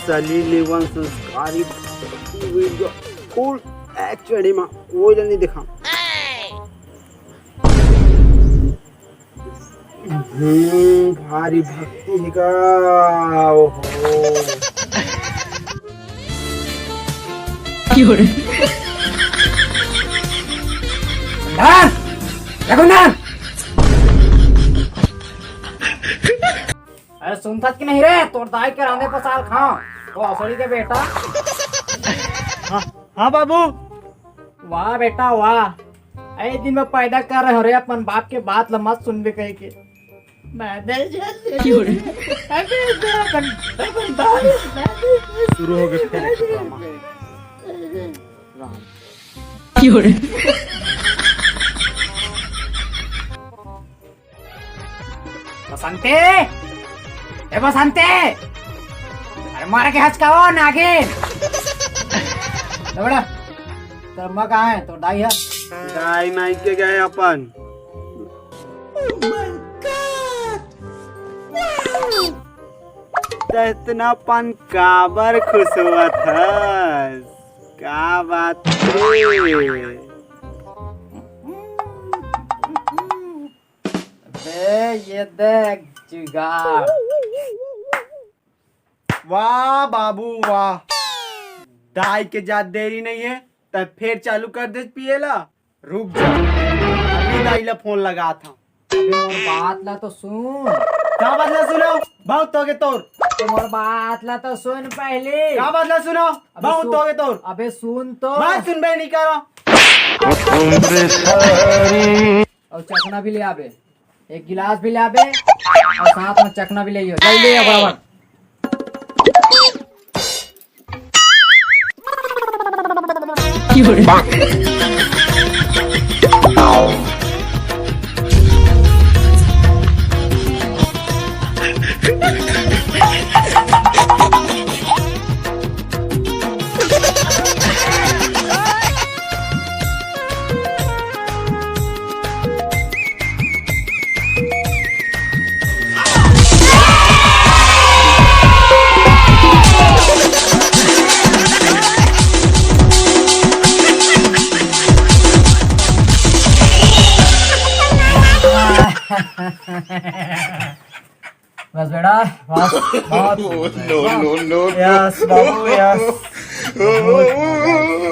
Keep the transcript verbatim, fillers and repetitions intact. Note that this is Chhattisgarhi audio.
सली लेवन संस्कारी भक्ति वीडियो फुल एचडी मा कोई ल नहीं देखा। हम्म, भारी भक्ति हे का? ओहो। कुंदन! ए कुंदन! अरे सुनथस कि नहीं रे, तोर दाई के रांधे पसाल खाओ। ओ असोड़ी के बेटा। हाँ, हाँ बाबू। वाह बेटा वाह, ए दिन में पैदा कर रहे हो रे, अपन बाप के बात ल मत सुनबे कह के। मैं नहीं जानते। क्यों रे? अबे मैं अपन, अपन दाई, मैं नहीं शुरू हो गए फेंक के ड्रामा। राम। क्यों रे? बसंती, ए बसंती, अरे मार के हंस का ओ नागिन। ले बड़ा, तोर माँ कहाँ है? तोर दाई है? दाई माई के गए अपन। त इतना पन काबर खुश होवत हस? का बात हे? बे, ये देख जुगाड़। वाह बाबू वाह, दाई के जात देरी नहीं है, तब फिर चालू कर दे पिएला। रुक जा, अभी दाई ला फोन लगात हंव। अबे मोर बात ला तो सुन। का बात ला सुनव? बहुत होगे तोर। तो मोर बात ला तो सुन पहले। का बात ला सुनव? अबे बहुत होगे तोर। अबे सुन तो। बात सुनबे नहीं करा। और चखना भी ले आबे, एक गिलास भी ले आबे, और साथ में चखना भी ले आइयो। जल्दी ले आ बराबर। बस बेटा, बस, बहुत। No, no, no, no। Yes, बाबू, yes। बहुत मजा आया।